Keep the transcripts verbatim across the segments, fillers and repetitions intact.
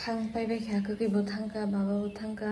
Thang pai bai kha, kwkwi bo thang kha, baba bo thang kha.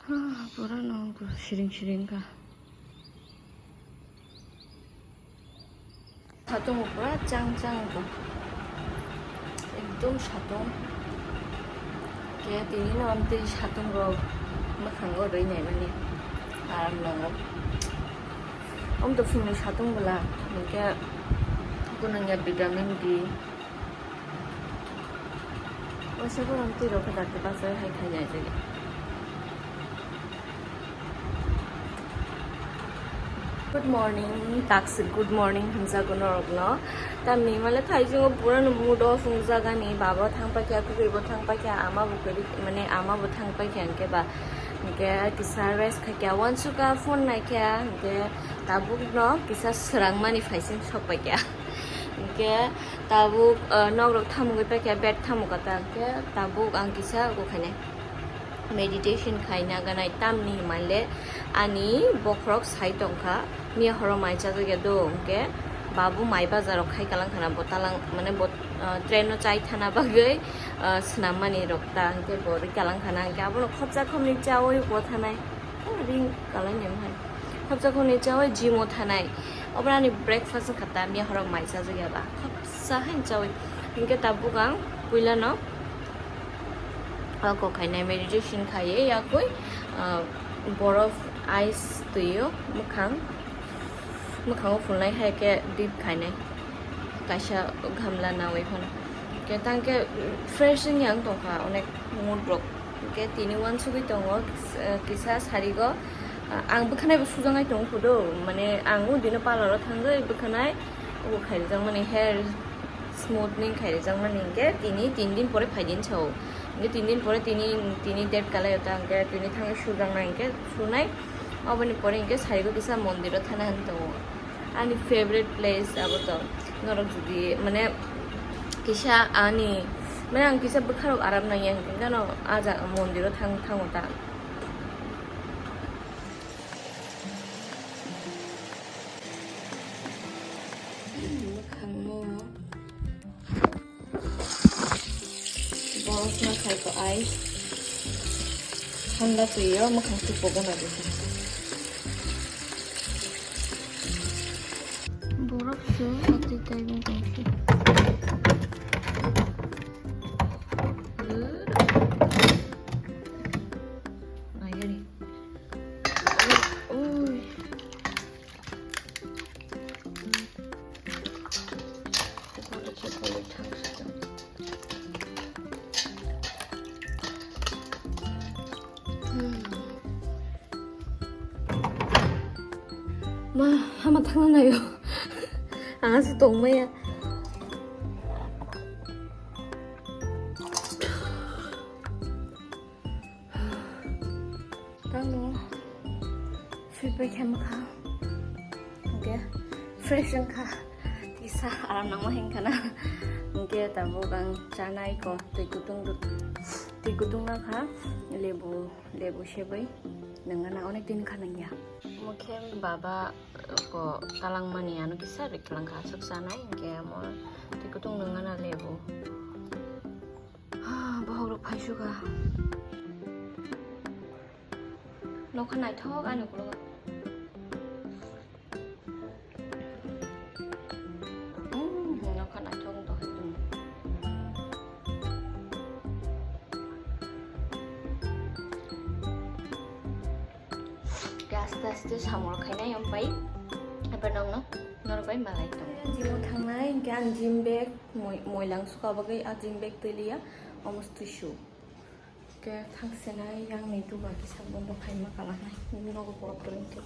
Ah, pura no siring siring kha. Satung pura chang chang kha. Ekdom satung. Ke tini no amtwi satung rok mwkhango rwi naimani aram nango. Om to phungni satung bwla, hwnkhe kunangya vitamin D. Waisa borok twi rok khe dakti bachai hai khai nai jagwi. Good morning, taksik good morning hwnjago norokno. Tamni hwnle thaichungo pura no mood off wngjagani, baba thang paikha, kwrwi bo thang paikha, ama bo kwrwi, mane ama bo thang paikha hwnkhe ba, hwnkhe kisa rest khaikha, wansukha phone naikha, hwnkhe tabukno kisa swrangmani phaising sok paikha. Hwnkhe tabuk, ah, nok rok thamugwi paikha, bed thamukha ta, hwnkhe tabuk ang kisa ugo khainai. Meditation khaina ganai tamni himanle ani bokhorok sai tongkha, miya horo mai chajagya do, hwnkhe babu mai bazar rok khai kalang khana, bo talang, mane bo, ah, train no chai thana bagwi, ah, swnam mani rok ta, hwnkhe bo rwi kalang khana, hwnkhe abono khopsa khopni chaui bo thanai, ring kalai nai hai. Khopsa khopni chaui gym o thanai, obo ani breakfast wngkha ta, miya horo mai chajagya ba khopsa hai chaui, hwnkhe tabuk ang puila no. O kok khainai meditation khaiwi yakwi, ah, borof ice twio mwkhang, mwkhango phunlai hai khe dip khainai kaisa gamla nawi phano. Khe tang khe fresh wngya wng tongkha onek mood rok. Hwnkhe tini uansugwi tongo, kis-, kisa sarigo, ah, ang bwkhanai bo sujaknai tong khudo, mane ang o dino parlour o thangwi bwkhanai obo khaijakmani hair smoothing khai rijak mani hwnkhe tini tin din pore phai din sao. Hwnkhe tin din pore tini, tini date kalai o ta hwnkhe tini thangwi sujaknai hwnkhe sunai. Oboni pore hwnkhe sarigo kisa mondiro thana hinwi tongo. Ani favorite place abo to. Norok jodi mane kisa ani, mane ang kisa bwkharok aram nangya hwnkhe gano ah jaga mondiro thang, thango ta. Mwkhangno borokno khai ko ai thanda twi o mwkhang tupo gana di. Borok se ati tai bong tong se. Ayari. Oi. Ma, hama thangna nayo. Ang asi tongmaya. Tamo swipai khe mwkha. Hwnkhe fresh wngkha. Kisa aram nangma hinkha na. Hwnkhe tabuk ang chanai ko twi kutung, twi kutung nakha. Lebu, lebu sebai nangana onek din kha nangya. Mokhe baba ko talangmani ano kisa riklang kha aswk chanai. Hwnkhe amo twi kutung nangana lebu. Ah, bohok rok phai suka. Nokha naithok ani ukulok. Hmm, nokha naithok wng tongkha. Khe aste aste samung rok khainai, ampai ebar nokno norok bai malai tongo. Gym o thangnai, hwnkhe ang gym bag moi-, moilang suka bagwi a gym bag twi liya, omo twi su. Khe thangsenai yang ni duba kisa bondo khaima kalanai, nogo borok kwrwng khe.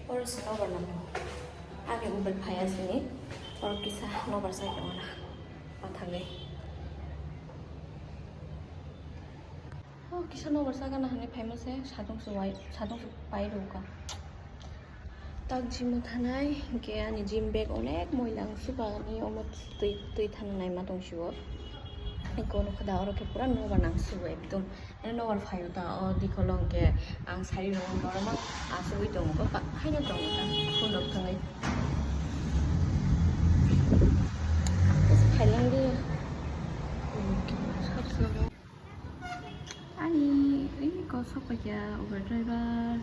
Oro se nobar nango. Age mobile phaiya sini, oro kisa nobar sai tongna pathagwi. Oh, kisa nobar sagana hinwi phaima se, satung se wai, satung se pai rwkha. Tak gym o thanai, hinkhe ani gym bag onek moila ang suka ani omo twi, twi thana naima tong sio. Eko nukha da, oro khe pura nobar nang sugo ekdom. Ani nobar phaio ta, o dikholo hwnkhe ang sari rok wngkha, oro ma asugwi tongo, ba haino tongo ta, phone rok thangwi. Phailang di. Ani, ei, kosok paikha Uber driver.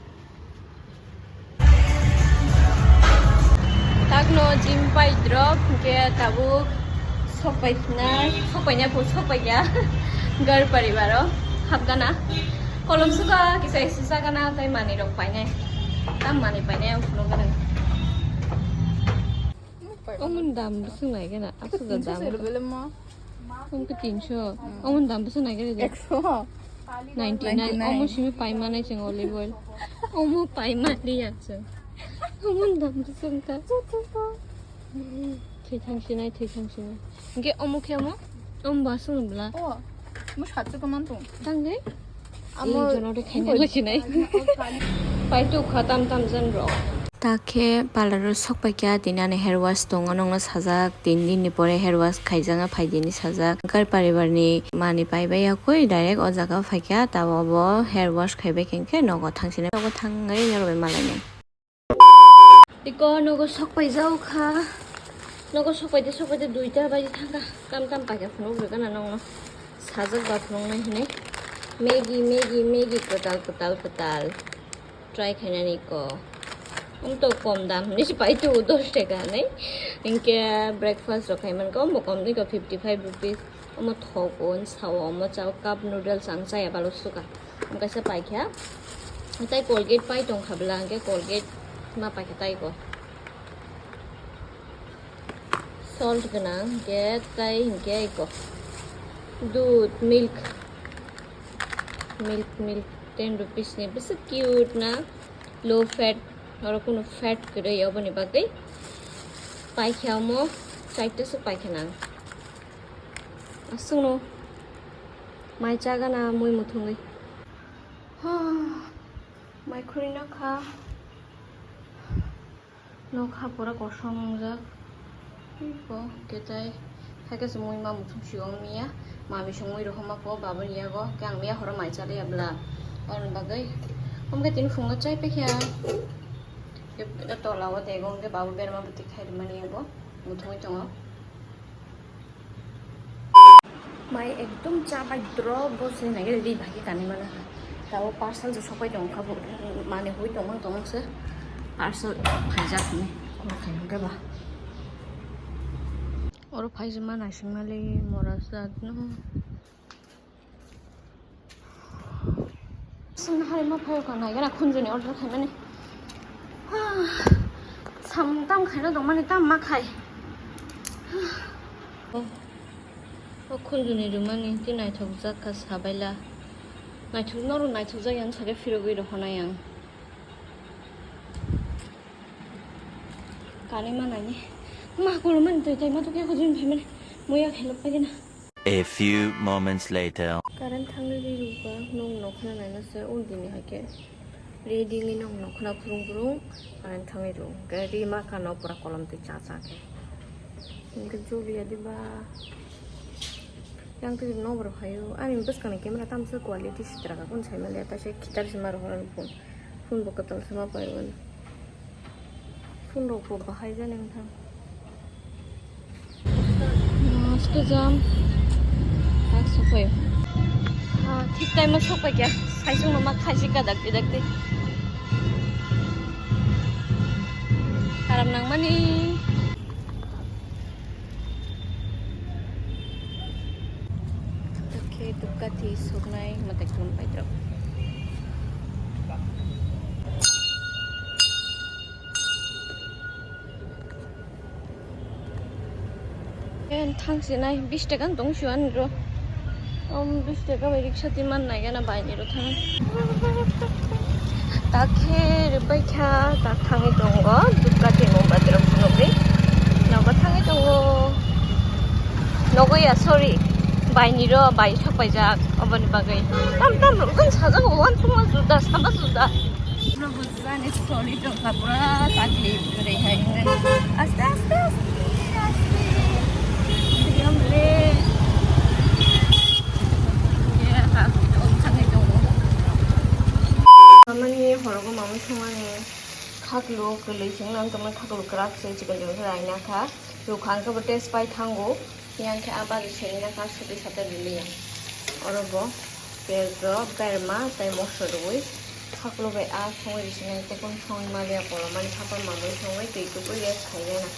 Takno gym pai drop, hwnkhe tabuk sokpai khna, sokpaina pho sokpaikha. Gar paribaro hapgana. Kolom suka kisa isi sagana, tai manwi rok painai. Tam manwi painai ang phunukgana. Omun dam bwswk nai gana, aswk da dam. Omo khe tinso. Omo dam bwswk nai gari de. Ekso. Ninety nine. Ninety nine. Omo simi paimani chwng olive oil. Omo paimani ya chwng. Omo dam bwswk wngkha. Thwi thang sinai, thwi thang sinai. Hwnkhe omo khe omo? Omo ba swng bwla. O, omo satso khe man tong. Tang de? Amo jono de khaina lasinai. Pai tu kha tam tam jan rok. Ta khe parlour o sok pai kha, tini ani hair wash tongo, nokno sajak, tin din ni pore hair wash khaijak, phai di hinwi sajak. Gar paribar ni manwi pai bai ya koi, direct o jaga o phai kha, tabuk bo hair wash khai bai khe nogo thang sinai, nogo thangwi norok bai malai nai. Tiko nogo sok pai jak kha, nogo sok pai de, sok pai de, duita baji thang kha, tam tam pai kha phunuk rw gana nokno sajak ba phunuk nai hinwi. Maggi, Maggi, Maggi kwtal, kwtal, kwtal. Try khainani ko. Omo to kom dam hinwi se pai tu dos taka hinwi. Hinkhe breakfast rok khai mankha omo kom ni ko fifty five rupees. Omo thok o sao omo chao cup noodles ang chaya balo suka. Omo kaisa paikha. Tai Colgate pai tongkha bwla hinkhe Colgate ma paikha tai ko. Salt gwnang hinkhe tai hinkhe iko. Dudh, milk. Milk, milk, ten rupees ni. Bwswk cute na. Low fat, oro kunu fat kwrwi oboni bagwi. Paikha omo, chaita se paikha nang. Aswkno mai chagana mui muthungwi. Mai khurui nokha. Nokha pura kosom wngjak. Bo ketai. Haikhe se mui ma muthung si wngmiya. Mami songwi rohorma pho baboni yago. Khe ang miya horo mai chaliya bwla. Aboni bagwi. Omkhe tini phungo chai paikha. Khe tola o dego hwnkhe babu berma bwtwi khai rwmani yago. Muthungwi tongo. Mai ekdom cha bai drop bo se nai ri bai khe kanwi mano ha. Tabo parcel je sopai tong kha bo, mane hui tong mang tong se parcel phaijak ni. Oro khai hwnkhe ba. Oro phaijak ma naising mali mora sa no. Sini hari ma phayo ka nai gana khunjuni order khaimani. Sam tam khaina dongmani tam ma khai. O khunjuni rwmani ti naithokjak kha sabaila. Naithok norok naithokjak yang sakhe phirogwi rohornai ang. Kanwi manani. Ma kolomani twi tai ma tukya khujui phaimani. Muya khailok paigena. A few moments later. Current thangwi ri rwkha, nwng nokhna naina se, o dini hai khe ready wngwi nwng nokhna phurung phurung current thangwi rw. Hwnkhe ri ma kha no pura kolom twi cha cha khe. Hwnkhe joliya diba. Yang twi nokbar phaio. Ani bwskangni camera tamsa quality sitra kha, kunu sai manliya, ta se khitar se ma rw phone. Phone bo kwtal se ma pai mano. Phone rok bo bahai jani wngkha. Mask jam. Tak sopai. Ah, thik time o sopai kya. Saisung no ma khaisi ka dakti dakti. Karam nang mani. Oke, dukati soknai mate khulum paidrop. Thang sinai bis taka tong suan ro. Om bis taka bai riksa timan nai gana bai ni ro thang. Takhe rwbai kha, tak thangwi tongo, Dukati Mumbai rok phunugwi. Nogo thangwi tongo. Nogo ya, sorry. Bai ni ro, bai sok paijak, oboni bagwi. Tam tam rok jang sajak, uansukma juda, sama juda. Bujani soli tongkha pura takli bwrwi hai. Aste, aste, aste, aste. Biyam le. Thumani khaklu kwlwi chwng nang tongmani khaklu kwrak se chikon chikon khe raina kha. Rukha hwnkhe bo taste pai thango. Yang khe a bari se rina kha sotwi sotwi riliya. Oro bo piyaj rok, berma tei mosla rwui khaklu bai a songwi rwsini tei kung songwi maliya kolomani thapar mamwi songwi twi kubui rest khaiyana.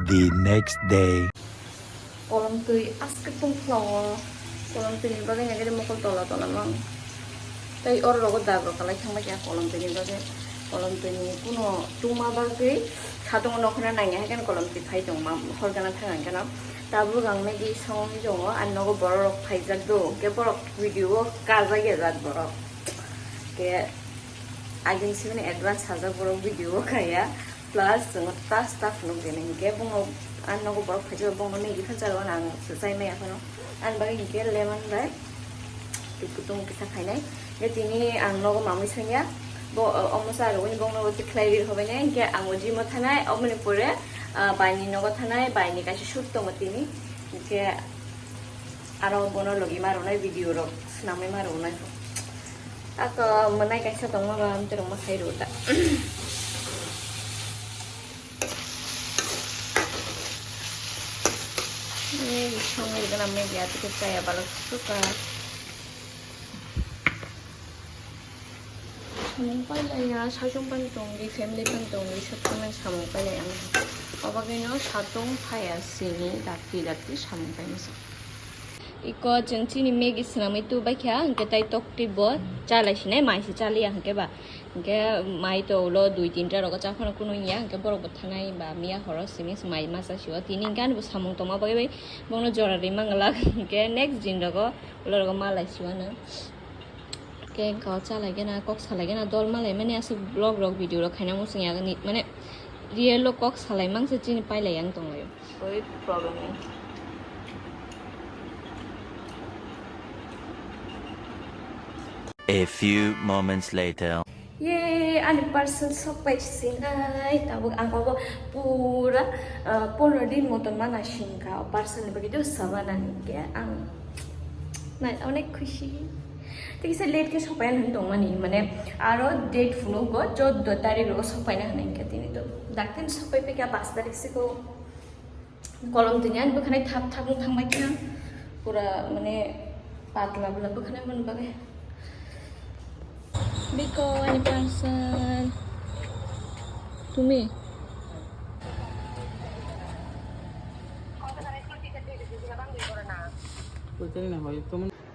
The next day. Kolom twi aske tong phlao. Kolom twi ni bagwi nagari mokol tola tola mang. Tei oro rogo dag rok kalai thang bai kha kolom twi ni bagwi. Kolom twi ni kuno tungma bagwi satung no khna nang ya, hai kolom twi phai tong ma hor gana thang ang gana. Tabuk ang Maggie song tongo, ani nogo borok rok phaijak do, hwnkhe borok video o kajak ya jak borok. Ke agin sibini advance sajak borok video o kaya. Plus chwng ta staff nuk dini hinkhe bongno ani nogo borok phaijak bongno Maggie phan chalo ang chai maya phano ani bagwi hinkhe lemon bai twi kutung kisa khainai. Hinkhe tini ang nogo mamwi sanya bo omo sa rwini bongno bo tikhlai ri hobainai hinkhe ang o gym o thanai oboni pore baini nogo thanai baini kaisa shoot tongo tini hinkhe aro bono logi ma rwnai video rok swnamwi ma rwnai. Ako mwnai kaisa tongma ba amte rok ma khai rw ta. Ni songwi gana media tike chaya balok suka. Samung pailaya, sajung pan tongwi, family pan tongwi, sob samung pailaya. Obagino satung phaya sini dakti dakti samung paimasa. Iko chwng chini Maggie swnamwi tubaikha, hinkhe tai toktwi bo chalai sinai, mai se chaliya hinkhe ba. Hinkhe mai to ulo dui tinta rogo chaphano kunu ya, hinkhe borok bo thanai ba miya horo simi se mai masa siwo. Tini hinkhe ani bo samung tongma bagwi bai bono jora ri manglak, hinkhe next din rogo ulo rogo malai siwano. Hinkhe hinkhe o chalai gana, kok salai gana, dol malai mani aswk vlog rok video rok khaina muchung ya, mane real o kok salai mangsa chini pailai yang tonglaio. Koi problem nahi. A few moments later. Ye, ani parcel sok pai sinai, tabuk ang obo pura, ah, pondro din moton mana singka, o parcel ni bagwi do sabana ni ke ang nai onek khushi. Tei kisa late khe sopaina hinwi tongmani, mane aro date phunukgo choddo tarik rogo sopaina hinwi hinkhe tini to daktin sopai paikha pash tarik siko. Kolom tini ani bwkhanai thap thap wng thangbai kha pura mane patla bwla bwkhanai mani bagwi. Biko ani parcel. Tumi.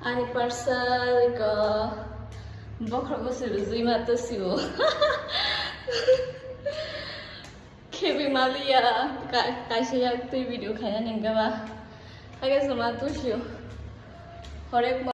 Ani parcel ko bokhorok bo se rwjui ma to sibo. Khebi maliya ka-, kaisa yak twi video khaina ningka ba. Haikhe se ma to sio. Horek